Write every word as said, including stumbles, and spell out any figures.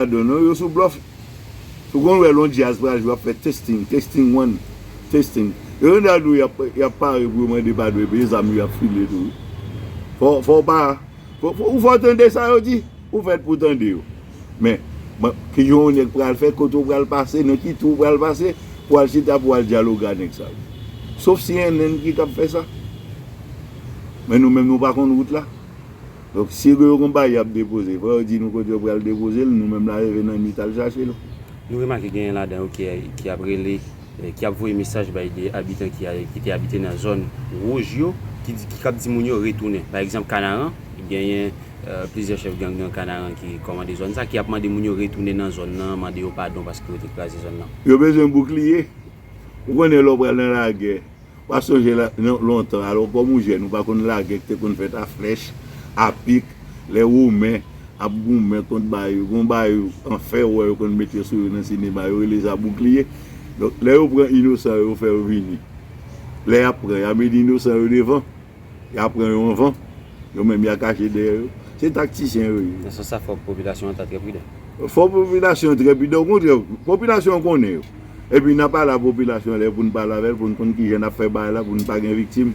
padon non, yo sou blòf. Si w konn wè lè yon djaz pral jwe, y ap fè testing, testing one, testing. Yo konn al di w y ap, y ap pare pou yo mande padon epi e zam yo y ap file tou. Fò, fò w pa, fò, fò, ou fò w tande sa yo di, ou fèt pou tande yo. Men, men, ki jan yon nèg pral fè, kote w pral pase, nan ki twou w pral pase, pou al chita, pou al dyaloge a nèg sa yo. Sof C N N ki t ap fè sa. Men nou menm nou pa konn wout la. Donk, si yo gen yon bagay y ap depoze, fò yo di nou kote yo pral depoze l, nou menm n a leve nan nwit al chache l. Nou remake genyen ladan yo ki, ki ap rele, eh, ki ap voye mesaj bay de abitan ki, a- ki te abite nan zòn wouj yo, ki, di- ki k ap di moun yo retounen. Pa egzanp, Kanaran, genyen eh, plizyè chèf gang nan Kanaran ki kòmande zòn sa, ki ap mande moun yo retounen nan zòn nan, mande yo padon paske yo te kraze zòn nan. Yo bezwen boukliye. Ou konnen lè w pral nan lagè, w ap sonje la, nan, lontan, alò kòm ou jèn, ou pa konn lagè ki te konn fèt a flèch, a pik, lè Women ap goumen kont bagay yo, gon bagay yo, an fè wè yo konn mete sou yo nan sinema, yo rele sa boukliye. Donk, lè yo pran inosan yo, yo fè yo vini. Lè y ap pran, y ap met inosan yo devan, y ap pran yo anvan, yo menm y a kache dèyè yo. Se taktisyen yo ye. Nan sans sa, fòk popilasyon an ta trè pridan. Fò popilasyon trè pridan, okontrè, popilasyon an konnen yo. Epi n a pale a popilasyon lè pou n pale avè l, pou n konn kijan n ap fè bagay la, pou n pa gen viktim.